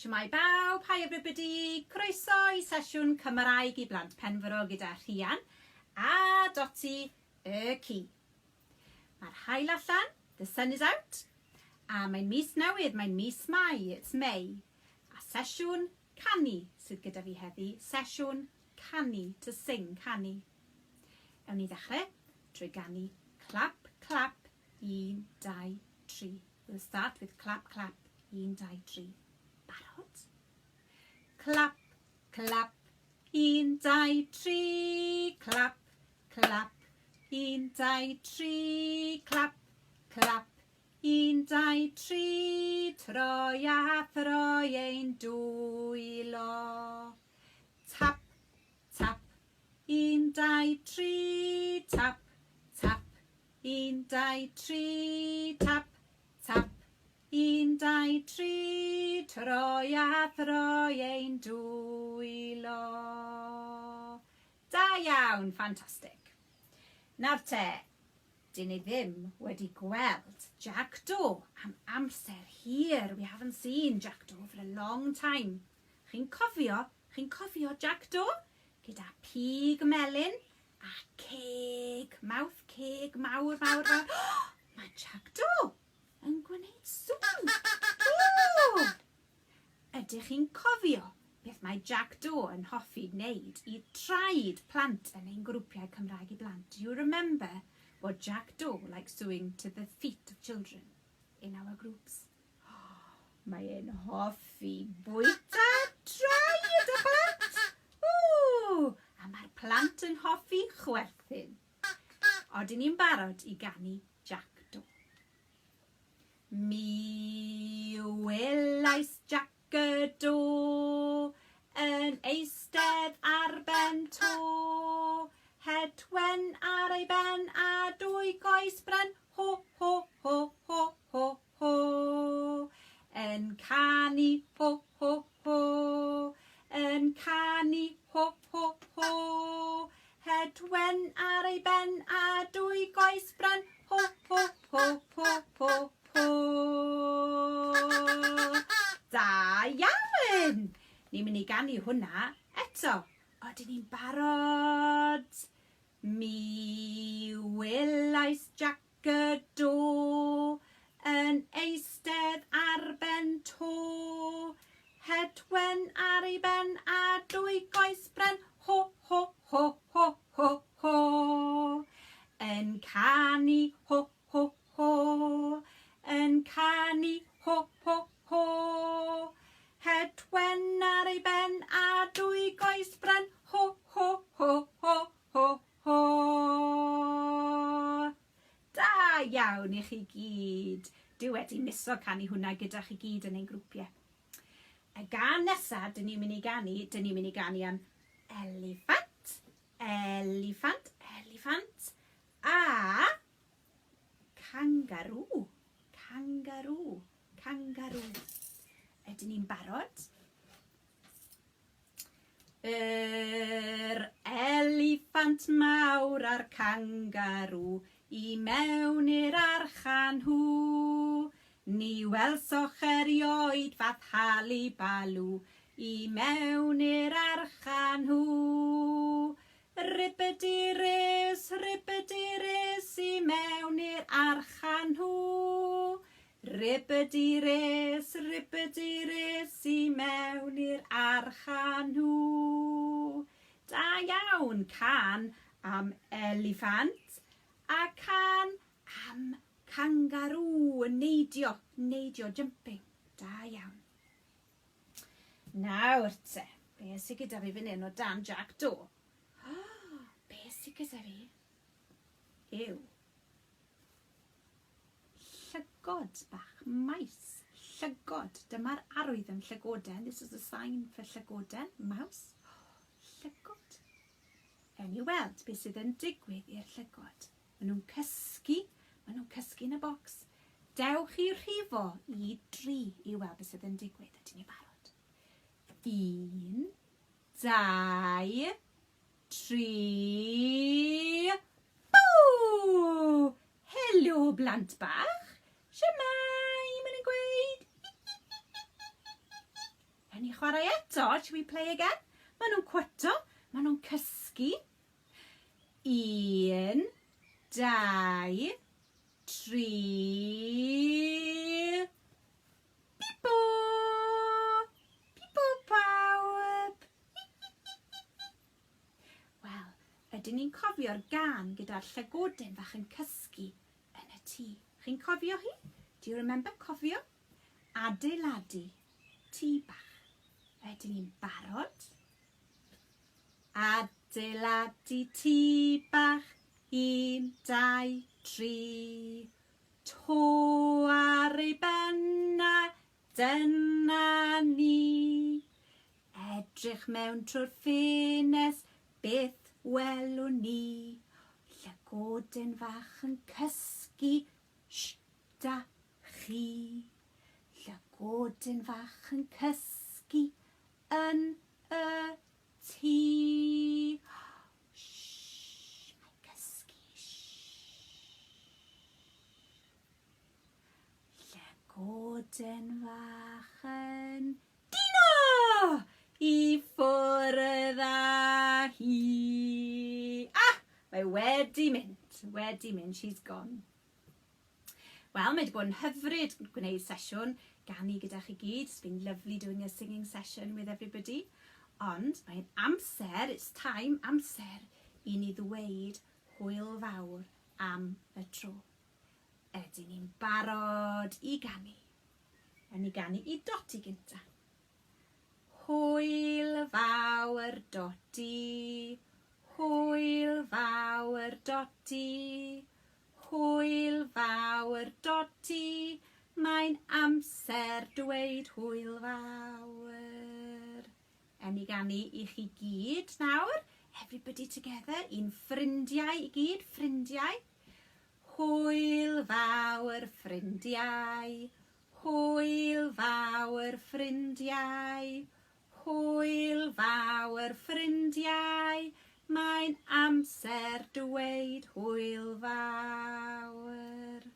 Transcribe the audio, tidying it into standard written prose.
Shwmae bawb, hi everybody, croeso i sesiwn Cymraeg i Blant Penfro gyda Rhian a Doti y ci. Mae'r haul allan, the sun is out, a mae'n mis newydd, mae'n mis Mai, it's May, a sesiwn canu sydd gyda fi heddi, sesiwn canu, to sing, canu. Ewn ni ddechrau trwy ganu clap, clap, 1, 2, 3. We'll start with clap, clap. 1, 2, 3. Barod? Clap, clap. 1, 2, 3. Clap, clap. 1, 2, 3. Clap, clap. 1, 2, 3. Troi a throi ein dwylo. Tap, tap. 1, 2, 3. Tap, tap. 1, 2, 3, tap, tap. 1, 2, 3, troi a throi ein dwylo. Da iawn, ffantastig. Nawr te, dyn ni ddim wedi gweld Jack Do am amser hir. We haven't seen Jack Do for a long time. Chi'n cofio, chi'n cofio Jack Do? Gyda pig melyn A ceg, mouth ceg mawr, mawr, mawr. Mae Jack Do yn gwneud sŵn. Ww! Ydych chi'n cofio beth mae Jack Do yn hoffi wneud i traed plant yn ein grwpiau Cymraeg i Blant? Do you remember what Jack Do likes doing to the feet of children in our groups? Mae e'n hoffi bwyta traed y plant. Ww! A mae'r plant yn hoffi chwerthin. Odyn ni'n barod i ganu Jack Do. Mi welais Jack y Do yn eistedd ar ben to. Het wen ar ei ben a dwy goes bren. Ho, ho, ho, ho, ho, ho, yn canu ho, ho, ho, yn canu ho, ho, ho, het wen ar ei ben a dwy goes bren, ho, ho, ho, ho, ho, ho. Da iawn! Ni'n mynd i ganu hwnna eto. Odyn ni'n barod? Mi welais Jack y do yn eistedd ar ben to, het wen ar ei ben a dwy goes bren, ho, ho, ho, ho, ho, ho, yn canu ho, ho, ho, yn canu ho, ho, ho, het wen ar ei ben a dwy goes bren, ho, ho, ho, ho, ho, Ho! Da iawn i chi gyd. Dwi wedi miso canu hwnna gyda chi gyd yn ein grwpiau. Y gân nesa dyn ni'n mynd i ganu, dyn ni'n mynd i ganu am eliffant, eliffant, eliffant, a kangaroo, kangaroo, kangaroo. Ydyn ni'n barod? Yr eliffant mawr a'r cangarŵ i mewn i'r arch â nhw. Ni welsoch erioed fath halibalw i mewn i'r arch â nhw. Ribidi-ris, ribidi-ris i mewn i'r arch â nhw. Ribidi-ris, ribidi-ris i mewn i'r arch â nhw. Da iawn! Cân am eliffant a cân am cangarŵ yn neidio, neidio, jumping. Da iawn. Nawr te, be sy gyda fi fan hyn o dan Jac Do? Be sy gyda fi yw Llygod bach, mice, llygod. Dyma'r arwydd am llygoden. This is the sign for llygoden, mouse. Llygod. Ewn ni weld beth sydd yn digwydd i'r llygod. Maen nhw'n cysgu, maen nhw'n cysgu yn y bocs. Dewch i rhifo i dri i weld beth sydd yn digwydd. Ydyn ni barod? Un, dau, 3, Bw! Helo blant bach! Shwmae? Maen nhw'n gweud. Ewn ni chwarae eto, shall we play again? Maen nhw'n cwato, maen nhw'n cysgu. Un, dau, tri... Pipo! Pipo pawb! Wel, ydyn ni'n cofio'r gan gyda'r llygoden fach yn cysgu yn y tŷ? Chi'n cofio hi? Do you remember? Cofio? Adeiladu tŷ bach. Ydyn ni'n barod? Adeiladu tŷ bach, un, dau, tri. To ar ei ben a dyna ni. Edrych mewn trwy'r ffenest, beth welwn ni? Llygoden fach yn cysgu, sh, da chi. Llygoden fach yn cysgu yn y tŷ. Shh, mae'n cysgu, shh. Llygoden fach yn dino i ffwrdd â hi. Ah, mae wedi mynd, wedi mynd, she's gone. Wel, mae wedi bod yn hyfryd gwneud sesiwn ganu gyda chi gyd. It's been lovely doing a singing session with everybody. Ond mae'n amser, it's time, amser, i ni ddweud hwyl fawr am y tro. Ydyn ni'n barod i ganu? Ewn ni ganu i Doti gynta. Hwyl fawr Doti, hwyl fawr Doti, hwyl fawr Doti, mae'n amser dweud hwyl fawr. Ewn ni ganu i chi gyd nawr, everybody together, i'n ffrindiau i gyd, ffrindiau. Hwyl fawr ffrindiau, Hwyl fawr ffrindiau, hwyl fawr ffrindiau, mae'n amser dweud hwyl fawr.